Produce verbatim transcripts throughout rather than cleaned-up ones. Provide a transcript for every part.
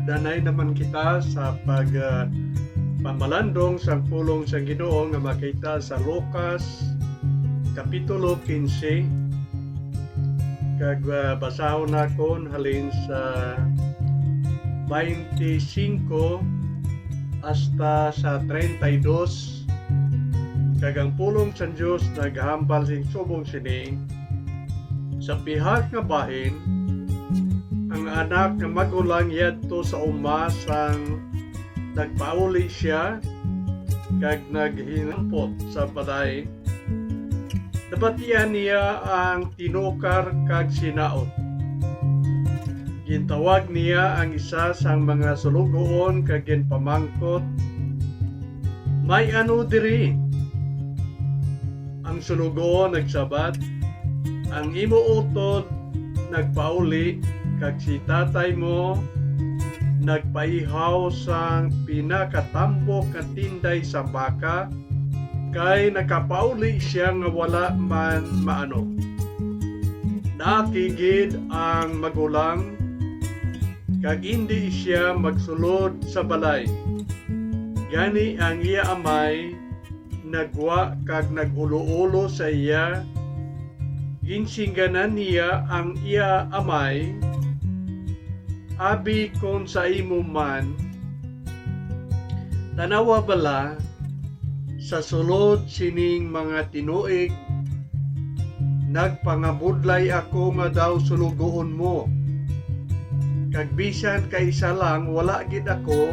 Danay naman kita sa pag, ah, pamalandong sang pulong sang Ginoo nga makita sa Lucas, Kapitulo quince, kag, ah, basahon nakon halin sa twenty-five hasta sa treinta y dos, kag ang pulong sang Dios nagahambal sing subong sini: Sa pihak nga bahin, ang anak nga magulang yadto sa uma sang nagpauli sia kag naghinampot sa balay. Nabatian niya ang tinukar kag sinaot. Gintawag niya ang isa sang mga sulugoon kag ginpamangkot, "May ano diri?" Ang sulugoon nagsabat, "Ang imo utod nagpauli, kag si tatay mo nagpaihaw sang pinakatambok nga tinday sang baka, kay nakapauli sia nga wala man maano." Naakig gid ang magulang, kag indi sia magsulod sa balay. Gani ang iya amay nagwa kag nag-ulo-ulo sa iya. Ginsingganan niya ang iya amay, "Abi, kon sa imo man, tan-awa bala, sa sulod sining mga tinuig, nagpangabudlay ako nga daw sulugoon mo, kag bisan kaisa lang wala gid ako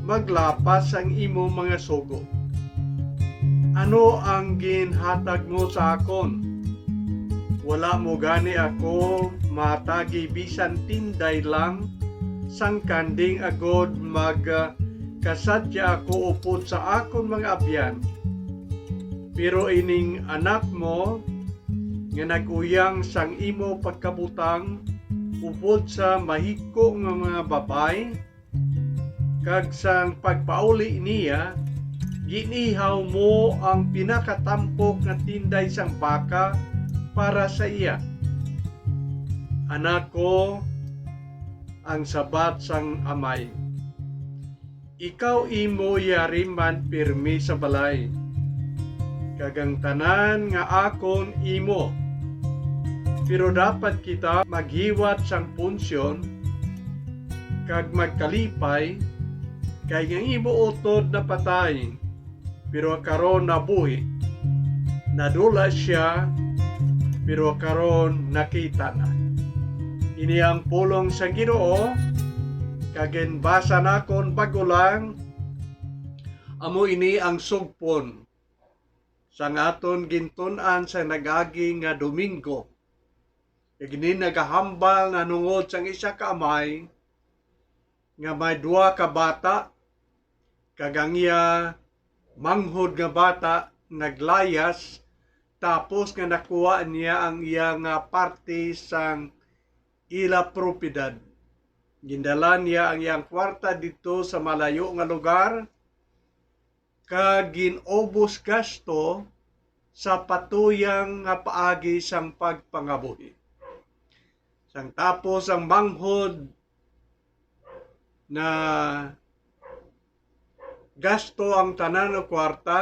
maglapas sang imo mga sugo. Ano ang ginhatag mo sa akon? Wala mo gani ako mahatagi bisan tinday lang sang kanding, agod magkasadya ako upod sa akon mga abyan. Pero ining anak mo nga nag-uyang sang imo pagkabutang upod sa mahigko nga mga babayi, kag sang pagpauli niya, ginihaw mo ang pinakatampok nga tinday sang baka para sa iya." "Anak ko," ang sabat sang amay, "ikaw imo yari man pirmi sa balay, kag ang tanan nga akon imo. Pero dapat kita maghiwat sang punsyon kag magkalipay, kay ang imo utod napatay, pero karon nabuhi. Nadula sia, pero karon nakita na." Ini ang pulong sang Ginoo, kag ginbasa nakon bag-o lang. Amo ini ang sugpon sang aton gintun-an sa nag-agi nga Domingo. Kag ini nagahambal nahanungod sang isa ka amay nga may duha ka bata, kag ang iya manghod nga bata naglayas, tapos nga nakuha niya ang iya nga parte sang ila propiedad. Gindala niya ang iyang kwarta didto sa malayo nga lugar, kag gin-ubos gasto sa patuyang nga paagi sang pagpangabuhi. Sang tapos ang manghod na gasto ang tanan nga kwarta,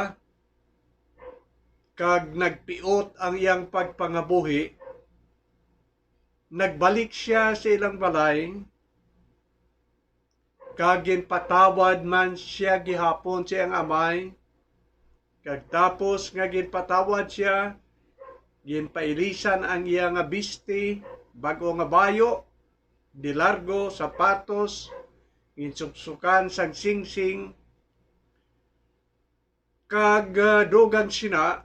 kag nagpiot ang iyang pagpangabuhi, nagbalik sia sa ilang balay, kag ginpatawad man sia gihapon sa iyang amay. Kag tapos nga ginpatawad sia, ginpailisan ang iya nga bisti, bag-o nga bayo, di largo, sapatos, ginsuksukan sang singsing, kag, ah, dugang sina,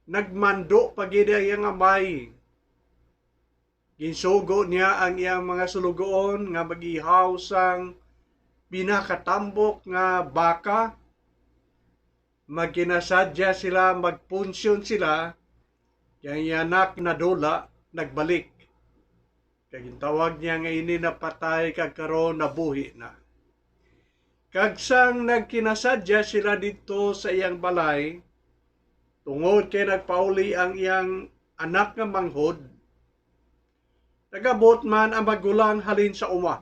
nagmando pa gid ang iyang amay. Ginsugo niya ang iyang mga sulugoon nga mag-ihaw sang pinakatambok nga baka. Magkinasadya sila, magpunsyon sila, kay ang iya anak nadula, nagbalik. Kag gintawag niya nga ini napatay, kag karon nabuhi na. Kag sang nagkinasadya sila didto sa iyang balay, tungod kay nagpauli ang iyang anak nga manghod, nag-abot man ang magulang halin sa uma.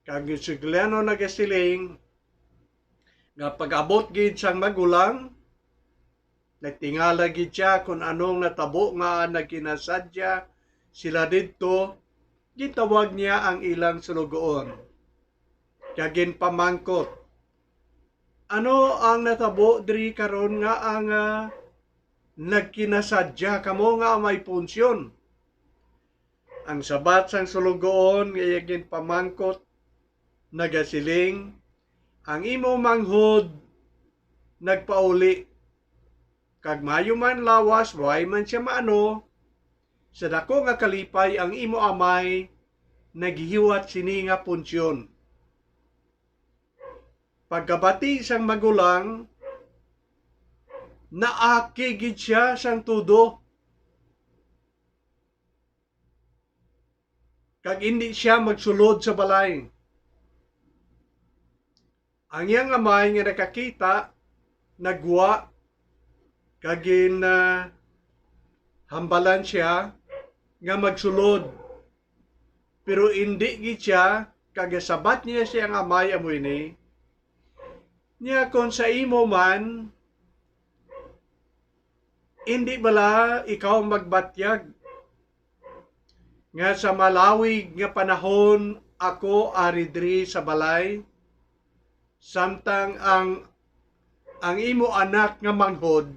Kag ang suglanon nagasiling nga pag-abot gid sang magulang, nagtingala gid sia kon anong natabo nga nagkinasadya sila didto. Gintawag niya ang ilang sulugoon kag ginpamangkot, "Ano ang natabo diri karon nga ang, ah, nagkinasadya kamo nga may punsyon?" Ang sabat sang sulugoon nga iya ginpamangkot nagasiling, "Ang imo manghod nagpauli, kag maayo man lawas, way man sia maano, sa daku nga kalipay ang imo amay naghiwat sini nga punsyon." Pagkabati sang magulang, naakig gid sia sang tudo, kag indi sia magsulod sa balay. Ang iyang amay nga nakakita, nagwa, kag gin, ah, hambalan sia nga magsulod. Pero indi gid sia, kag sabat niya siyang amay amo ini, niya, "Kon sa imo man, indi bala ikaw magbatyag nga sa malawig nga panahon ako ari diri sa balay, samtang ang, ang imo anak nga manghod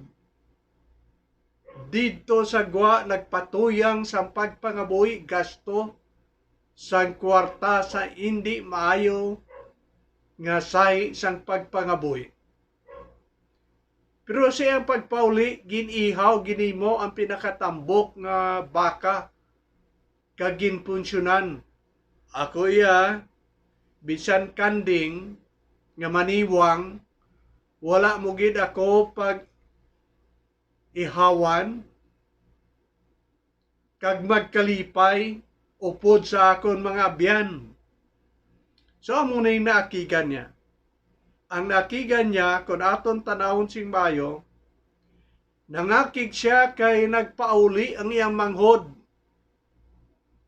didto sa gwa nagpatuyang sang pagpangabuhi gasto sang kwarta sa indi maayo nga sahi sang pagpangabuhi? Pero sa iyang pagpauli, gin-ihaw gid nimo ang pinakatambok nga baka, kag ginpunsyonan. Ako iya, bisan kanding nga maniwang, wala mo gid ako pag-ihawan kag magkalipay upod sa akon mga abyan." So, amo na yung naakigan niya. Ang naakigan niya, kung aton tanawon sing maayo, nangakig siya kay nagpauli ang iyang manghod.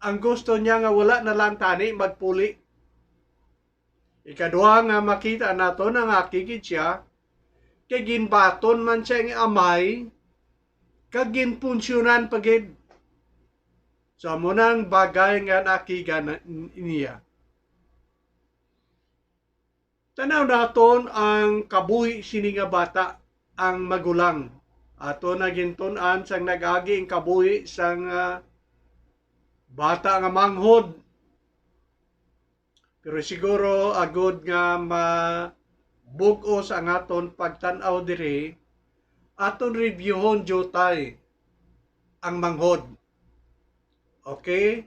Ang gusto niya nga wala na lang tani magpuli. Ikadua nga makita nato, nangakig gid siya kay ginbaton man siya ang amay, kag ginpunsyonan pa gid. So, amo na ang bagay nga naakigan na, niya. Tanaw naton ang kabuhi sini nga bata, ang magulang. Ato na gintun-an sang nag-agi ang kabuhi sang, ah, bata nga manghod. Pero siguro, agod nga mabug-os ang aton pagtan-aw diri, aton reviewhon diutay ang manghod. Okay?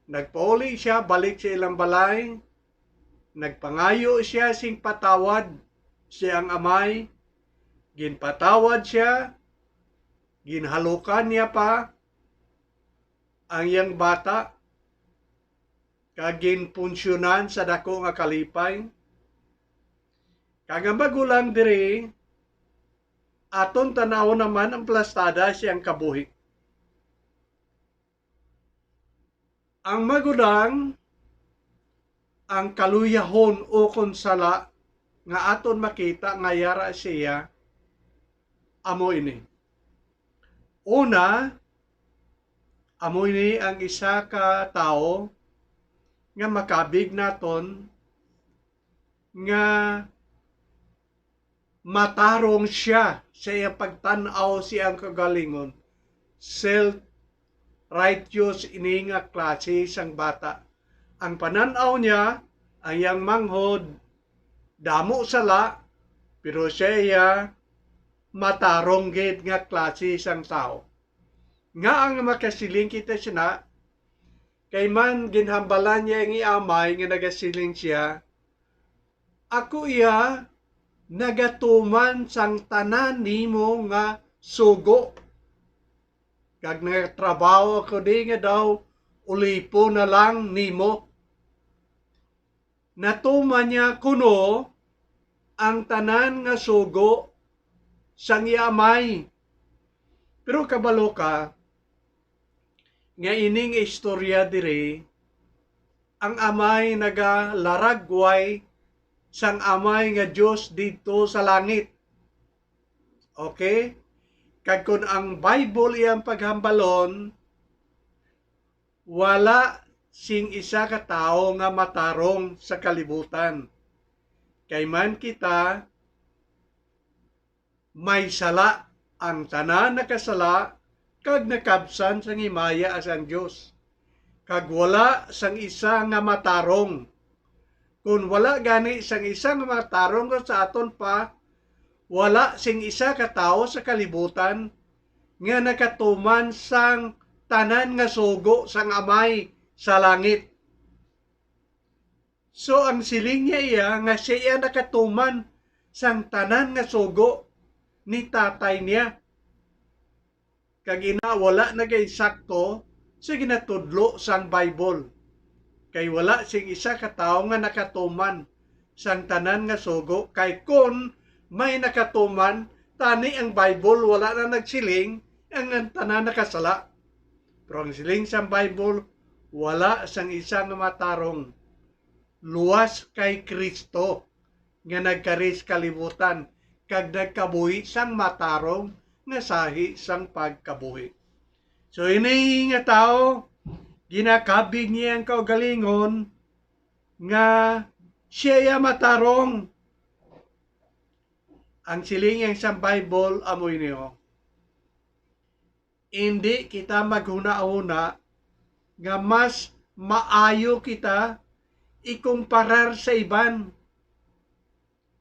Nagpauli siya balik sa ilang balay. Nagpangayo siya sing patawad sa iyang amay. Ginpatawad siya. Ginhalukan niya pa ang iyang bata, kag ginpunsyonan sa daku nga kalipay. Kag ang magulang diri, aton tanawon naman ang plastada sa iyang kabuhi. Ang magulang, ang kaluyahon ukon sala nga aton makita nga yara siya, amo ini. Una, amo ini ang isa ka tawo nga makabig naton nga matarong siya sa iyang pagtan-aw sa iyang kaugalingon. Self-righteous ini nga klase sang bata. Ang panan-aw niya, ang iyang manghod, damo sala, pero siya iya matarong gid nga klase sang tawo. Ngaa nga makasiling kita sina? Kay man ginhambalan niya ang iyang amay nga nagasiling siya, "Ako iya nagatuman sang tanan nimo nga sugo, kag nagatrabaho ako di nga daw ulipon na lang nimo." Natuman niya kuno ang tanan nga sugo sang iya amay. Pero kabalo ka nga ining istorya diri, ang Amay nagalaragway sang Amay nga Dios didto sa langit. Okay? Kag kon ang Bible iyang paghambalon, wala sing isa ka tawo nga matarong sa kalibutan. Kay man kita may sala, ang tanan nakasala kag nakabsan sang himaya sang Dios, kag wala sang isa nga matarong. Kon wala gani sang isa nga matarong sa aton pa, wala sing isa ka tawo sa kalibutan nga nakatuman sang tanan nga sugo sang Amay sa langit. So, ang siling niya iya nga siya iya nakatuman sang tanan nga sugo ni Tatay niya. Kag ina, wala nagaisakto sa ginatudlo sang Bible. Kay wala sing isa ka tawo nga nakatuman sang tanan nga sugo, kay kon may nakatuman, tani ang Bible wala na nagsiling ang, ang tanan nakasala. Pero ang siling sang Bible, wala sang isa nga matarong luwas kay Cristo nga nagkari sa kalibutan kag nagkabuhi sang matarong nga sahi sang pagkabuhi. So, ini nga tawo, ginakabig niya ang kaugalingon nga siya iya matarong. Ang siling sang Bible amo ini, oh. Indi kita maghunahuna nga mas maayo kita ikumparar sa iban.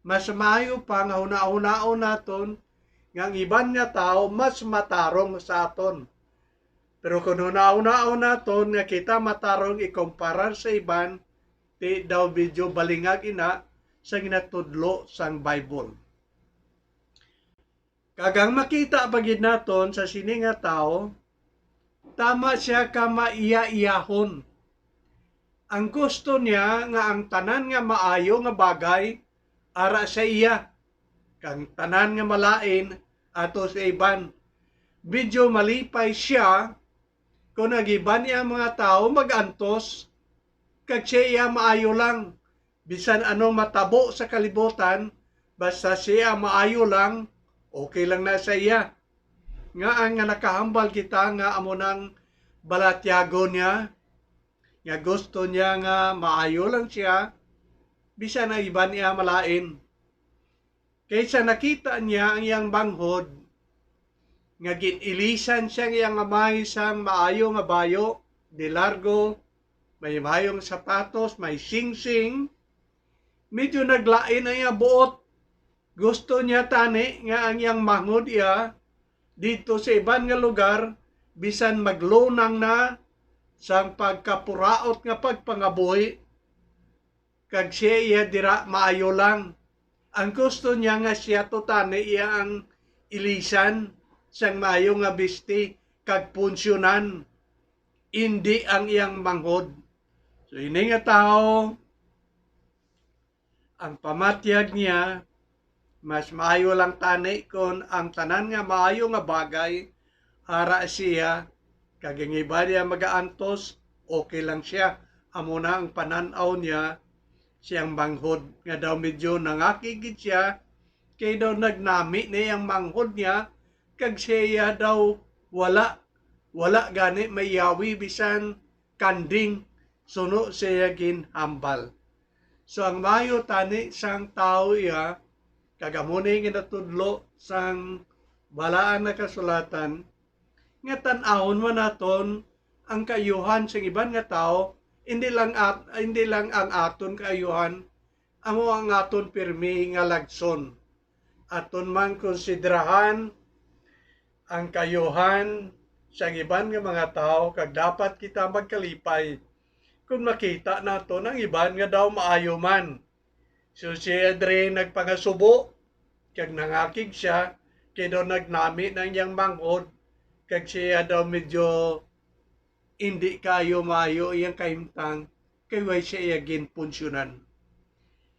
Mas maayo pa nga hunahunaon naton nga ang iban nga tawo mas matarong sa aton. Pero kon hunahunaon naton nga kita matarong ikumparar sa iban, ti daw medyo balingag ina sa ginatudlo sang Bible. Kag ang makita pa gid naton sa sini nga tawo, tama sia ka maiya-iyahon. Ang gusto niya nga ang tanan nga maayo nga bagay ara sa iya, kag tanan nga malain ato sa iban. Medyo malipay sia kon ang iban niya mga tawo mag-antos, kag siya iya maayo lang. Bisan anong matabo sa kalibutan, basta siya maayo lang, okay lang na sa iya. Nga ang nga nakahambal kita nga amo nang balatyagon niya, nga gusto niya nga maayo lang siya, bisan ang iban niya malain. Kaysa nakita niya ang iyang manghod, nga gin-ilisan siya ang iyang amay sang maayo nga bayo, di largo, may mayong sapatos, may singsing, medyo naglain ang iyang buot. Gusto niya tani nga ang iyang manghod iya didto sa iban nga lugar, bisan maglunang na sang pagkapuraot nga pagpangabuhi, kag siya iya dira maayo lang. Ang gusto niya nga siya to tani iya ang ilisan sang maayo nga bisti kag punsyonan, indi ang iyang manghod. So, ini nga tawo, ang pamatyag niya, mas maayo lang tani kon ang tanan nga maayo nga bagay ara siya, kag ang iba niya magaantos, okay lang siya. Amo na ang panan-aw niya siyang manghod, nga daw medyo nangakig gid siya, kay daw nagnami na iyang manghod niya, kag siya daw wala, wala gani mayawi bisan kanding, suno siya ginhambal. So, ang maayo tani sang tawo iya, kag amo ni ginatudlo sang Balaan nga Kasulatan, nga tan-awon man naton ang kaayuhan sang iban nga tawo, hindi lang at-, hindi lang ang aton kaayuhan, amo ang aton pirmi nga lagson. Aton man konsiderahan ang kaayuhan sang iban nga mga tawo, kag dapat kita magkalipay kon makita naton ang iban nga daw maayo man. So, si Edre nagpangasubo, kag nangakig siya, kay daw nagnami na ang iyang manghod, kag siya daw medyo indi kaayo maayo iyang kahimtang, kay way siya iya ginpunsyonan.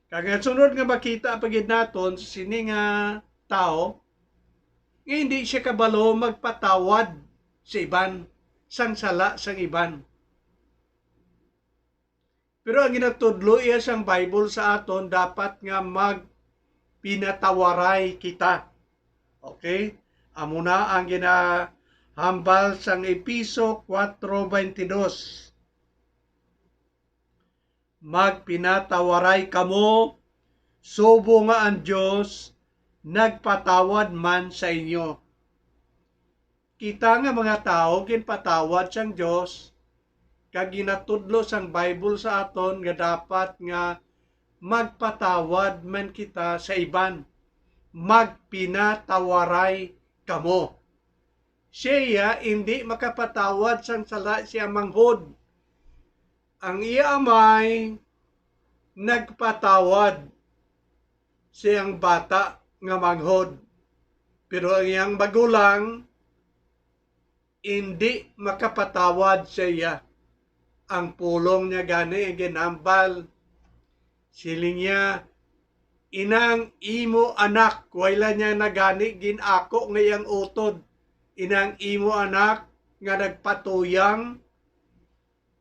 Kag ang sunod nga makita pa gid naton sa sini nga tawo, nga hindi siya kabalo magpatawad sa iban, sang sala sang iban. Pero ang ginatudlo iya sang Bible sa aton, dapat nga magpinatawaray kita. Okay? Amo na ang ginahambal sang Efeso kuwatro baynte dos. Magpinatawaray kamo, subong nga ang Dios nagpatawad man sa inyo. Kita nga mga tawo ginpatawad sang Dios, kag ginatudlo sang Bible sa aton nga dapat nga magpatawad man kita sa iban. Magpinatawaray kamo. Siya indi makapatawad sang sala sa iyang manghod. Ang iya amay nagpatawad sa iyang bata nga manghod, pero ang iyang magulang indi makapatawad sa iya. Ang pulong niya gani ang ginhambal. Siling niya, "Inang imo anak," wala niya na gani gin-ako nga iyang utod. "Inang imo anak nga nagpatuyang,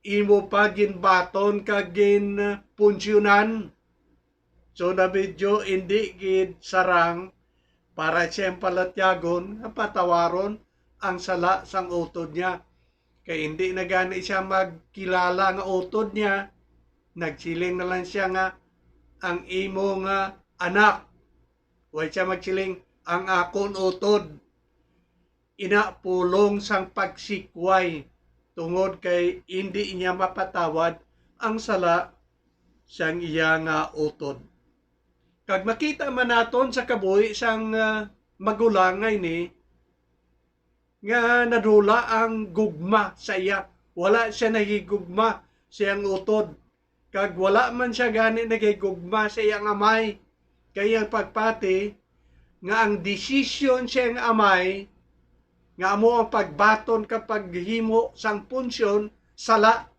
imo pa ginbaton kag ginpunsyonan." So, na medyo indi gid sarang para sa iyang palatyagon nga patawaron ang sala sang utod niya. Kay indi na gani siya magkilala nga utod niya. Nagsiling na lang siya nga, "Ang imo nga anak." Way siya magsiling, "Ang akon utod." Ina pulong sang pagsikway, tungod kay indi niya mapatawad ang sala sang iya nga utod. Kag makita man naton sa kabuhi sang, ah, magulang nga ini, nga nadula ang gugma sa iya. Wala siya nahigugma sa iyang utod, kag wala man siya gani nagahigugma sa iyang amay. Kay iyang pagpati nga ang desisyon sa iyang amay, nga amo ang pagbaton kag paghimo sang punsyon, sala,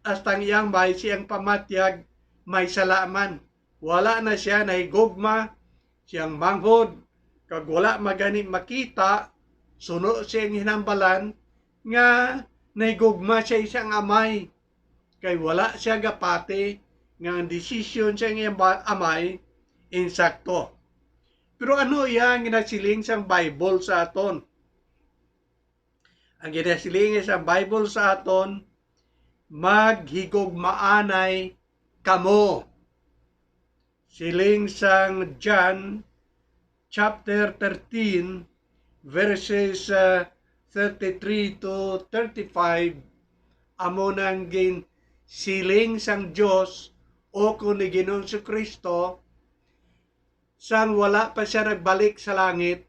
hasta ang iyang amay sa iyang pamatyag may sala man. Wala na siya nahigugma sa iyang manghod, kag wala man gani makita suno sa iyang hinambalan nga nahigugma siya sa iyang amay, kay wala siya gapati nga ang desisyon sa iyang ba-, amay insakto. Pero ano iya ang ginasiling sang Bible sa aton? Ang ginasiling sang Bible sa aton, "Maghigugmaanay kamo." Siling sang John chapter thirteen, verses, ah, thirty-three to thirty-five, amo nang ginsiling sang Dios o kon ni Ginoong Jesu-Cristo, sang wala pa siya nagbalik sa langit,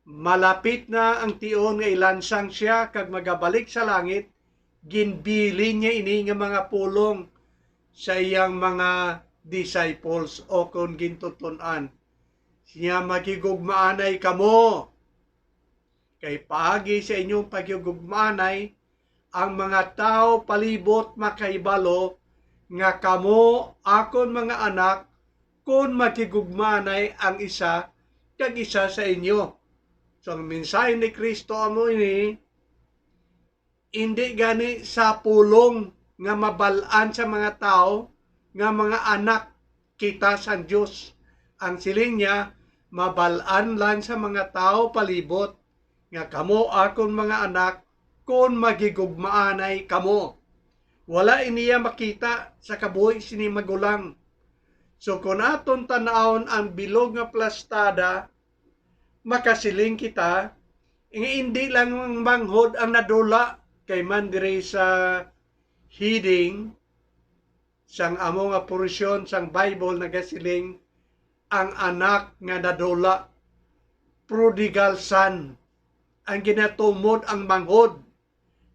"Malapit na ang tion nga ilansang sia kag magabalik sa langit." Ginbilin niya ini nga mga pulong sa iyang mga disciples o kon gintuton-an. Siya, "Maghigugmaanay kamo, kay paagi sa inyong paghigugmaanay, ang mga tawo palibot makahibalo nga kamo akon mga anak, kon maghigugmaanay ang isa kag isa sa inyo." So, ang mensahe ni Cristo amo ini, indi gani sa pulong nga mabal-an sa mga tawo nga mga anak kita sang Dios. Ang siling niya, "Mabal-an lang sa mga tawo palibot nga kamo akon mga anak, kon maghigugmaanay kamo." Wala iniya makita sa kabuhi sini magulang. So, kon aton tan-awon ang bilog nga plastada, makasiling kita nga indi lang ang manghod ang nadula, kay man diri sa heading sang amo nga porsyon sang Bible nagasiling, "Ang anak nga nadula," prodigal son, ang ginatumod ang manghod.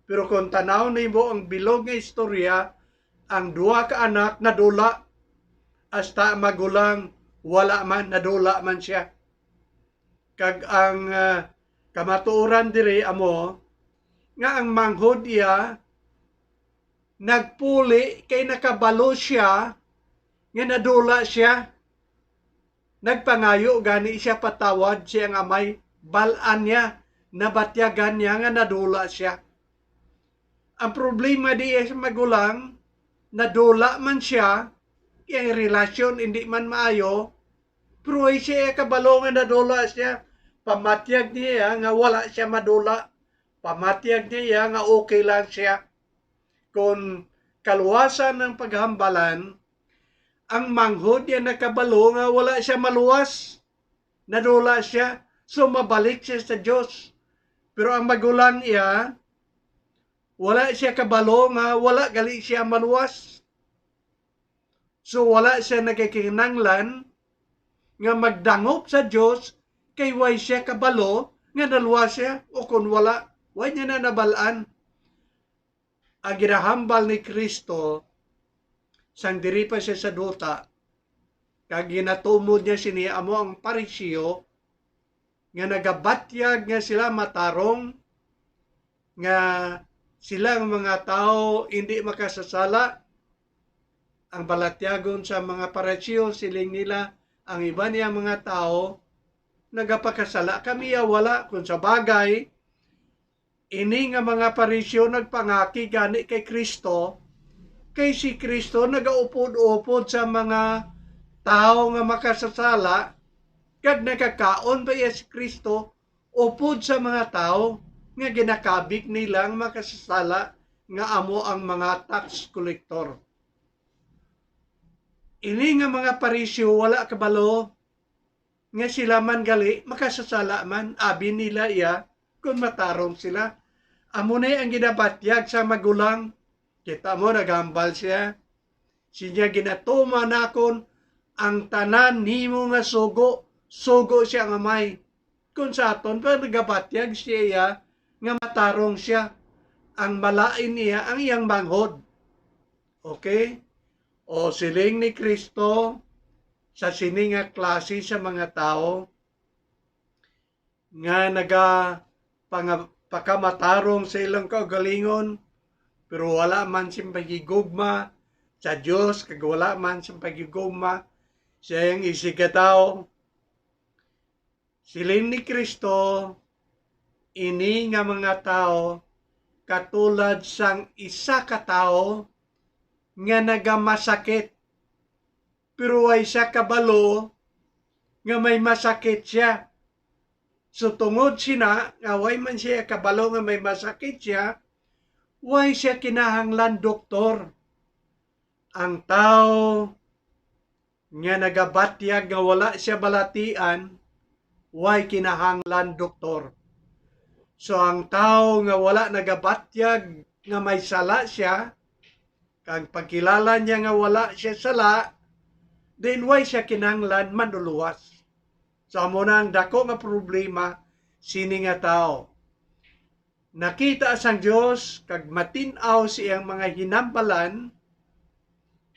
Pero kung tanaw nimo ang bilog nga istorya, ang duha ka anak nadula, hasta magulang wala man, nadula man siya. Kag ang, ah, kamatuoran diri amo nga ang manghod iya nagpuli kay nakabalo siya nga nadula siya. Nagpangayo gani siya patawad sa iyang amay, bal-an niya, nabatyagan niya nga nadula siya. Ang problema diya sa magulang, Nadula man siya, ang relasyon hindi man maayo, pero way siya kabalo nga nadula siya. Pamatyag niya nga wala siya madula. Pamatyag niya nga okay lang siya. Kung kaluwasan ang paghambalan, ang manghod niya nakabalo nga wala siya maluwas. Nadula siya, so mabalik siya sa Dios. Pero ang magulang iya, wala siya kabalo nga wala gali siya maluwas. So wala siya nagkakinahanglan nga magdangop sa Dios, kay way siya kabalo nga naluwas siya o kon wala, way niya na nabal-an. Ang ginahambal ni Cristo sang diri pa siya sa duta, kag ginatumod niya sini amo ang Pariseo nga nagabatyag nga sila matarong, nga sila nga mga tawo hindi makasasala. Ang balatyagon sa mga Pariseo, siling nila, ang iban niya mga tawo nagapakasala, kami ya wala. Kung sa bagay, ini nga mga Pariseo nagpangakig gani kay Cristo, kay si Cristo nagaupod-upod sa mga tawo nga makasasala, kag nagakaon pa iya si Cristo upod sa mga tawo nga ginakabig nila ang makasasala nga amo ang mga tax collector. Ini nga mga Pariseo wala kabalo nga sila man gali makasasala man, abi nila iya, kon matarong sila. Amo ni ang ginabatyag sa magulang. Kita mo, nagambal siya. Siya, ginatuman nakon ang tanan nimo nga sugo, sugo siya ang Amay. Kung sa aton pa, nagabatyag siya iya nga matarong siya. Ang malain niya ang iyang manghod. Okay? O siling ni Cristo sa sini nga klase sa mga tawo nga naga panga-, pakamatarong sa ilang kaugalingon, pero wala man sing paghigugma sa Dios, kag wala man sing paghigugma sa iyang isigkatawo. Siling ni Cristo, ini nga mga tawo katulad sang isa ka tawo nga nagamasakit, pero way siya kabalo nga may masakit siya. So, tungod sina nga way man siya kabalo nga may masakit siya, way siya kinahanglan doktor. Ang tawo nga nagabatyag nga wala siya balatian, way kinahanglan doktor. So, ang tawo nga wala nagabatyag nga may sala siya, kag pagkilala niya nga wala siya sala, then way siya kinahanglan manluluwas. So, amo na ang dako nga problema sini nga tawo. Nakita sang Dios kag matin-aw sa iyang mga hinambalan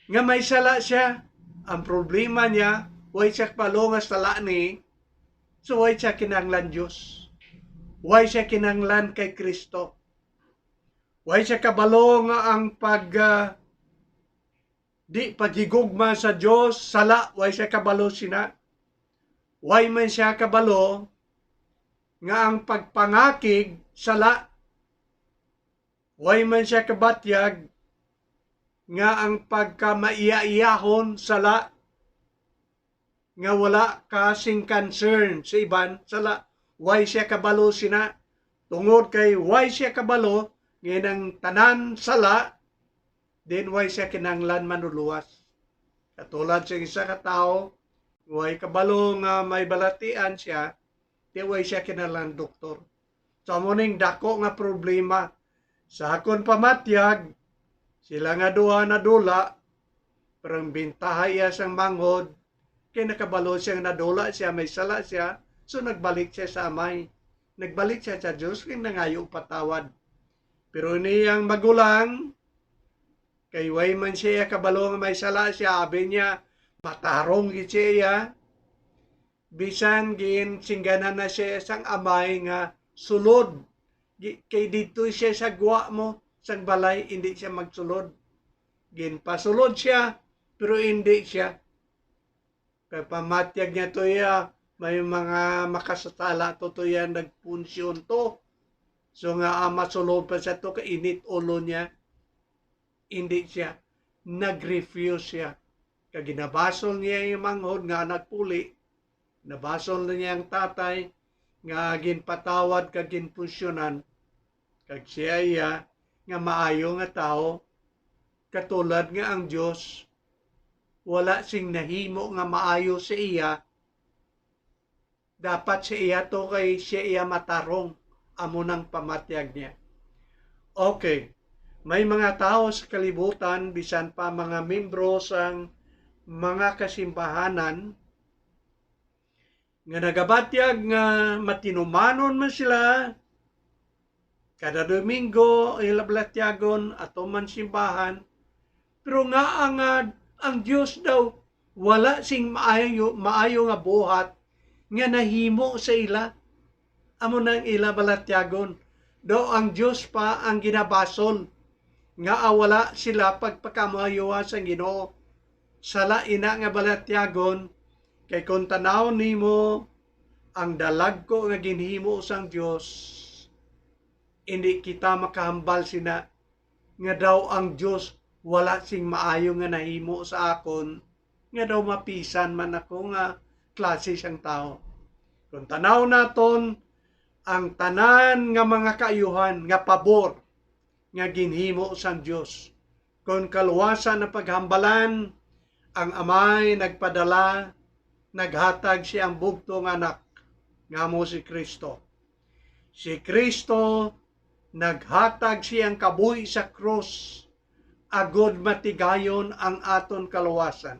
nga may sala siya. Ang problema niya, way siya kabalo nga sala ni, so way siya kinahanglan Dios. Way siya kinahanglan kay Cristo. Way siya kabalo nga ang pag, ah, di paghigugma sa Dios sala, way siya kabalo sina. Way man siya kabalo nga ang pagpangakig sala. Way man siya kabatyag nga ang pagkamaiyaiyahon sala, nga wala ka sing concern sa iban sala. Way siya kabalo sina, tungod kay way siya kabalo nga ang tanan sala, then way siya kinahanglan manluluwas. Katulad sa isa ka tawo, way kabalo nga may balatian siya, di way siya kinahanglan doktor. So, amo ning dako nga problema. Sa akon pamatyag, sila nga duha nadula, pero ang bintaha iya sang manghod, kay nakabalo siya nga nadula siya, may sala siya, so nagbalik siya sa Amay. Nagbalik siya sa Dios, kay nangayo patawad. Pero ini ang magulang, kay way man siya kabalo nga may sala siya, abi niya, matarong gid siya. Bisan ginsingganan na siya sang Amay nga sulod, gi-, kay didto siya sa gwa mo sang balay, indi siya magsulod. Ginpasulod siya, pero indi siya. Kay pamatyag niya to iya, may mga makasasala to, to iya nagpunsyon to. So nga, ah, masulod pa siya to, kay init ulo niya. Indi siya. nag-refuse siya. Kag ginabasol niya ang manghod nga nagpuli. Nabasol na niya ang tatay nga ginpatawad kag ginpunsyonan. Kag siya iya nga maayo nga tawo, katulad nga ang Dios wala sing nahimo nga maayo sa iya, dapat sa iya to kay siya iya matarong, amo nang pamatyag niya. Okay, may mga tawo sa kalibutan, bisan pa mga membro sang mga kasimbahanan, nga nagabatyag nga matinumanon man sila, kada Domingo ila balatyagon ato man simbahan, pero nga ang, ah, ang Dios daw wala sing maayo, maayo nga buhat nga nahimo sa ila. Amo nang ila balatyagon. Daw ang Dios pa ang ginabasol nga wala sila pagpakamaayuha sang Ginoo. Sala ina nga balatyagon, kay kon tan-awon nimo ang dalagko nga ginhimo sang Dios, indi kita makahambal sina nga daw ang Dios wala sing maayo nga nahimo sa akon, nga daw mapisan man ako nga klase sang tawo. Kung tanaw naton ang tanan nga mga kaayuhan nga pabor nga ginhimo sang Dios, kon kaluwasan ang paghambalan, ang Amay nagpadala, naghatag siyang bugtong Anak, nga amo si Cristo. Si Cristo naghatag siyang kabuhi sa krus agod matigayon ang aton kaluwasan.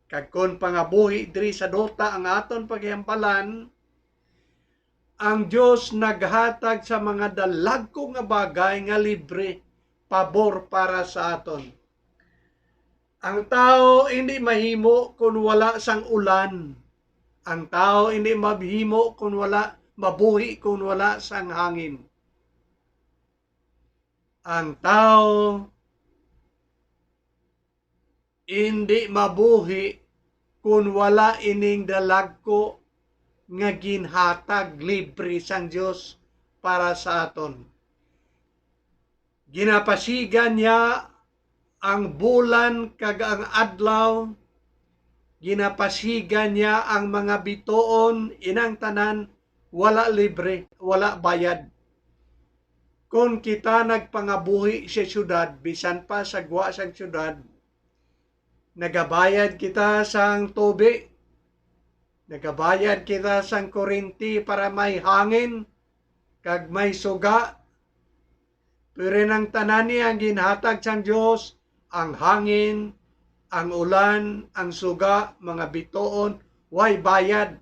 Kag kon pangabuhi diri sa duta ang aton paghihambalan, ang Dios naghatag sa mga dalagko nga bagay nga libre, pabor para sa aton. Ang tawo indi mahimo kon wala sang ulan. Ang tawo indi mahimo kon wala, mabuhi kon wala sang hangin. Ang tawo indi mabuhi kon wala ining dalagko nga ginhatag libre sang Dios para sa aton. Ginapasigan niya ang bulan kag ang adlaw, ginapasigan niya ang mga bituon, inang tanan wala libre, wala bayad. Kon kita nagpangabuhi sa siyudad, bisan pa sa gwa sang siyudad, nagabayad kita sang tubi, nagabayad kita sang kurinti para may hangin kag may suga. Pero ang tanan ni ang ginhatag sang Dios, ang hangin, ang ulan, ang suga, mga bituon, way bayad.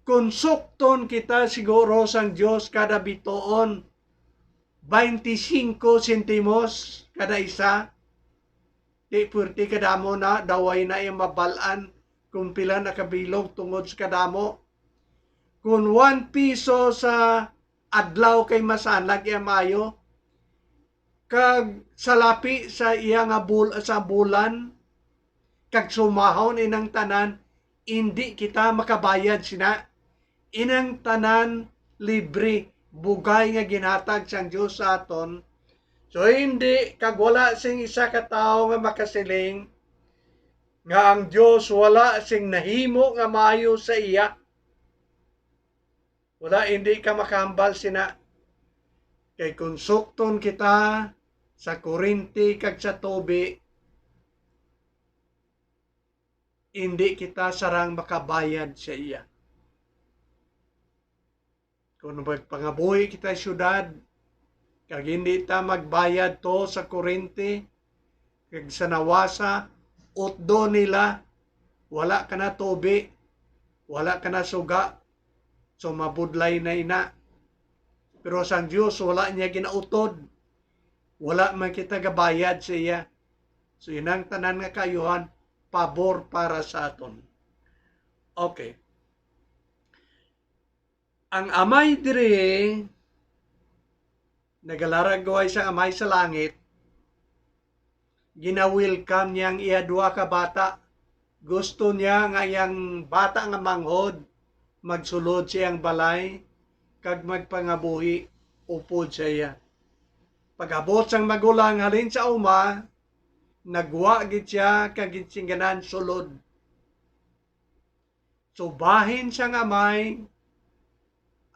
Kon sukton kita siguro sang Dios kada bituon, twenty-cinco sentimos kada isa. Di puwerte kadamo na, daway na iya mabal-an kung pila na kabilog tungod sa kadamo. Kung one piso sa adlaw kay masanag iya maayo, kag salapi sa iya nga bul-, sa bulan, kag sumahon inang tanan, indi kita makabayad sina. Inang tanan libre, bugay nga ginhatag sang Dios sa aton. So, hindi, kag wala sing isa ka tawo nga makasiling nga ang Dios wala sing nahimo nga maayo sa iya. Wala, hindi ka makahambal sina. Kay kung sukton kita sa kurinti kag sa tubi, hindi kita sarang makabayad sa iya. Kung magpangabuhi kita sa siyudad, kag hindi ta magbayad to sa kurinti, kag sa nawasa, utdo nila, wala ka na tubi, wala ka na suga, so mabudlay na ina. Pero sang Dios, wala niya ginautod. Wala man kita gabayad sa iya. So, inang tanan nga kaayuhan, pabor para sa aton. Okay. Ang Amay diri, nagalarag gaway sang Amay sa langit, gina-welcome niya ang iya duha ka bata. Gusto niya nga iyang bata nga manghod magsulod sa iyang balay kag magpangabuhi upod sa iya. Pag-abot sang magulang halin sa uma, Nagwa gid sia kag ginsingganan, "Sulod." So, bahin sang amay,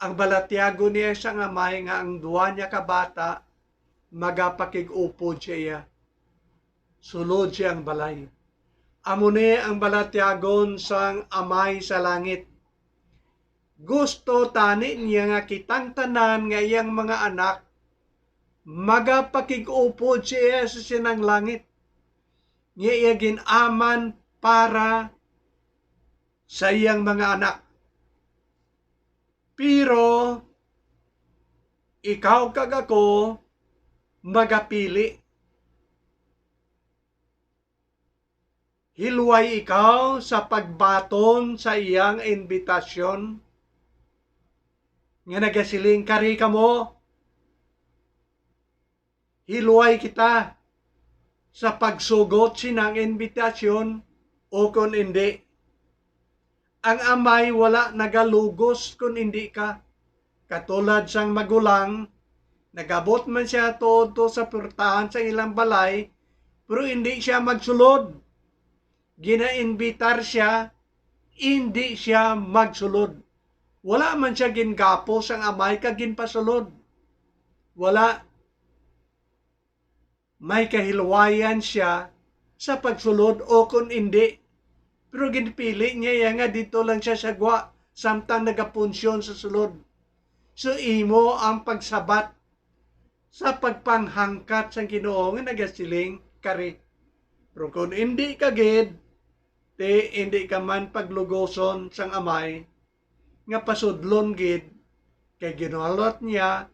ang balatyagon niya sang amay nga ang duha niya ka bata magapakig-upod sa iya. Sulod siya ang balay. Amo ni ang balatyagon sang Amay sa langit. Gusto tani niya nga kitang tanan nga iyang mga anak magapakig-upod sa iya sa sinang langit, nga iya gin-aman para sa iyang mga anak. Pero ikaw kag ako magapili. Hilway ikaw sa pagbaton sa iyang imbitasyon nga nagasiling, "Kari kamo." Hilway kita sa pagsugot sinang imbitasyon o kon indi. Ang amay wala nagalugos kon indi ka. Katulad sang magulang, nagabot man sia tuod to sa puertahan sang ilang balay, pero indi sia magsulod. Ginaimbitar sia, indi sia magsulod. Wala man sia gingapos ang amay kag ginpasulod. Wala. May kahilwayan sia sa pagsulod o kon indi. Pero ginpili niya iya nga didto lang siya sa gwa, samtang nagapunsyon sa sulod. So, imo ang pagsabat sa pagpanghangkat sang Ginoo nga nagasiling, "Kari." Pero kon indi ka gid, ti indi ka man paglugoson sang Amay, nga pasudlon gid, kay ginhulat niya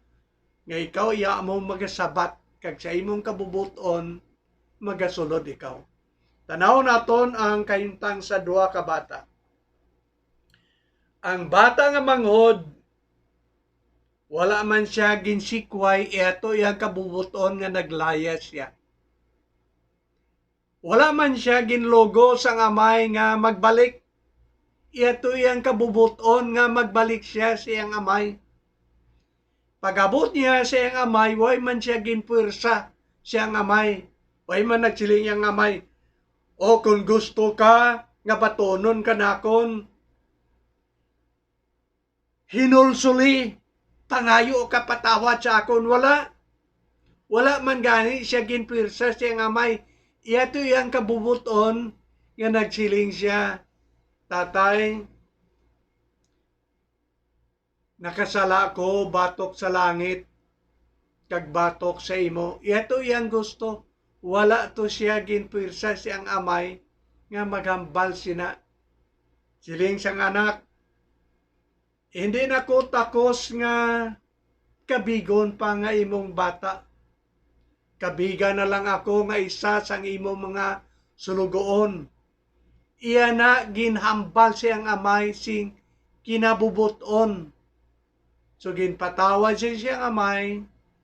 nga ikaw iya amo magasabat, kag sa imong kabubot-on magasulod ikaw. Tan-awon naton ang kahimtang sa duha ka bata. Ang bata nga manghod, wala man sia ginsikway, iya to iyang kabubot-on nga naglayas sia. Wala man sia ginlugo sang amay nga magbalik. Iya to iyang kabubot-on nga magbalik sia sa iyang amay. Pag-abot niya sa iyang amay, way man sia ginpuwersa sa iyang amay. Way man nagsiling iyang amay, "O, kon gusto ka nga batonon ka nakon, hinulsoli, pangayo ka patawad sa akon." Wala. Wala man gani sia ginpuwersa sa iyang amay. Iya to iyang kabubot-on nga nagsiling sia, "Tatay, nakasala ko batok sa langit kag batok sa imo." Iya to iyang gusto. Wala to sia ginpuwersa sa iyang amay nga maghambal sina. Siling sang anak, "Hindi na ko takos nga kabigon pa nga imong bata. Kabiga na lang ako nga isa sang imong mga sulugoon." Iya na ginhambal sa iyang amay sing kinabubot-on. So, ginpatawad siya sa iyang amay,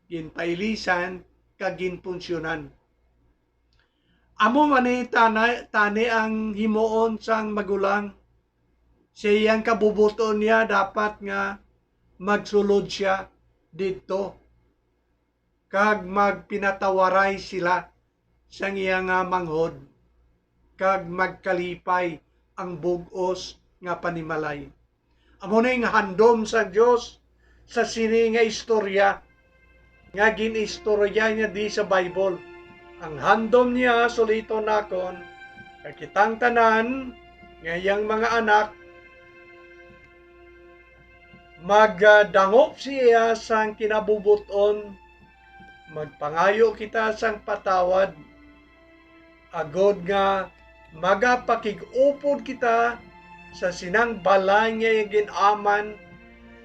ginpailisan, kag ginpunsyonan. Amo man ni tana-, tani ang himuon sang magulang. Sa iyang kabubot-on niya, dapat nga magsulod sia didto kag magpinatawaray sila sang iya nga manghod, kag magkalipay ang bug-os nga panimalay. Amo ni nga handom sang Dios sa sini nga istorya nga gin-istorya niya di sa Bible. Ang handom niya suliton nakon, kag kitang tanan nga iyang mga anak, magdangop siya sang kinabubot-on, magpangayo kita sang patawad, agod nga magapakig-upod kita sa sinang balay nga iya gin-aman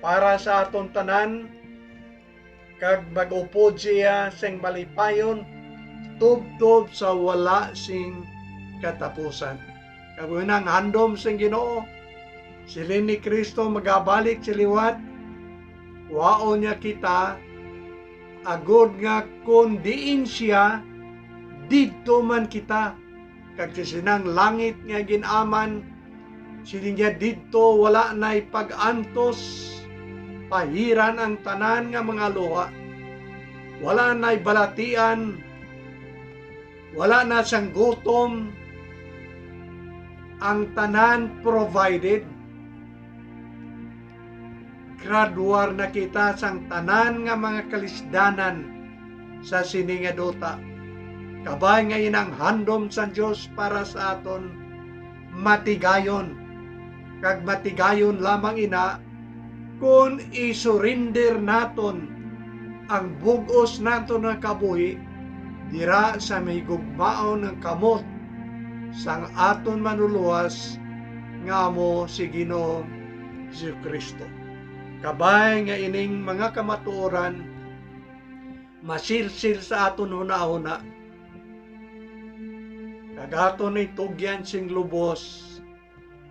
para sa aton tanan, kag mag-upod siya sing malipayon tubtob sa wala sing katapusan. Kag amo na ang handom sing Ginoo, siling ni Cristo, magabalik sa liwat, kuhaon niya kita, agod nga kon diin siya, didto man kita, kag sa sinang langit nga gin-aman, siling niya, didto wala na'y pag-antos, pahiran ang tanan nga mga luha, wala na'y balatian, Wala na sang gutom, ang tanan provided. Graduar na kita sang tanan nga mga kalisdanan sa sini nga duta. Kabay nga inang handom sang Dios para sa aton matigayon, kag matigayon lamang ina kon isurinder naton ang bug-os naton nga kabuhi dira sa mahigugmaon nga kamot sang aton Manlulowas nga amo si Ginoong Jesu-Cristo. Kabay nga ining mga kamatuoran masilsil sa aton hunahuna, kag aton itugyan sing lubos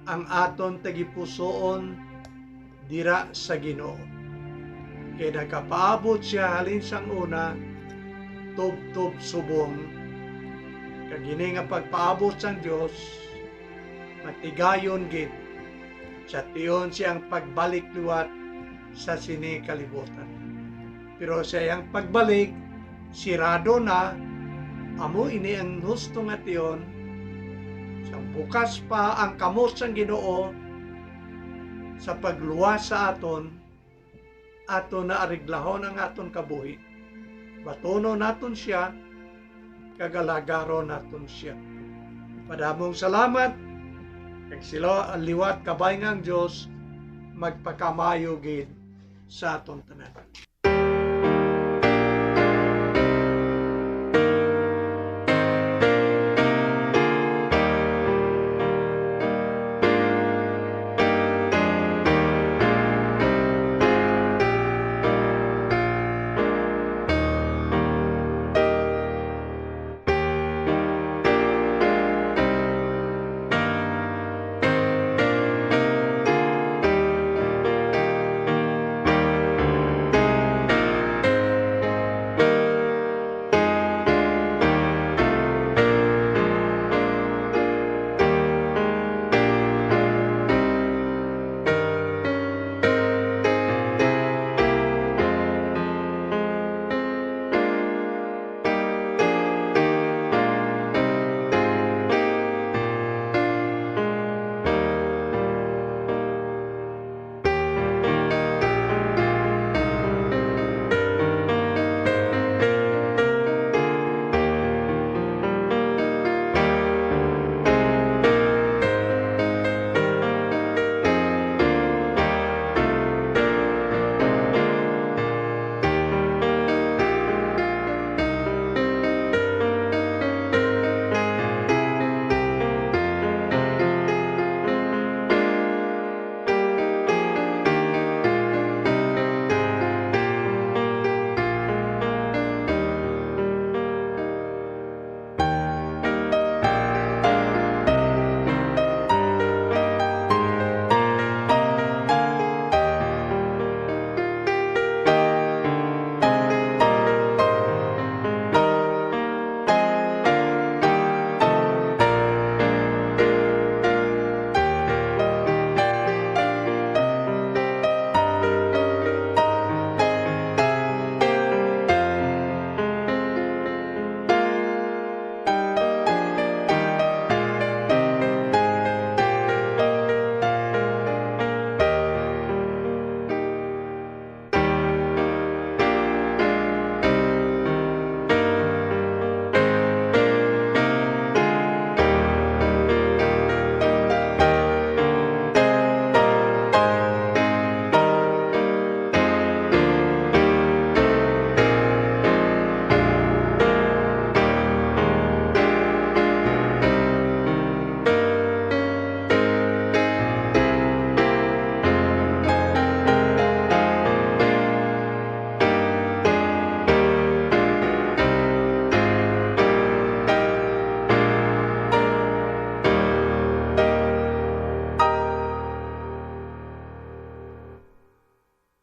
ang aton tagipusoon dira sa Ginoo. Kay nagapaabot sia halin sang una, tubtob subong, kag ini nga pagpaabot sang Dios matigayon gid, sa tion siyang pagbalik liwat sa sini kalibutan. Pero sa iyang pagbalik, sirado na, amo ini ang husto nga tion, sang bukas pa ang kamot sang Ginoo sa pagluwas sa aton, aton na areglahon ang aton kabuhi. Batunon naton sia, kag alagaron naton sia. Madamong salamat, kag sila liwat kabay nga ang Dios magpakamaayo gid sa aton tanan.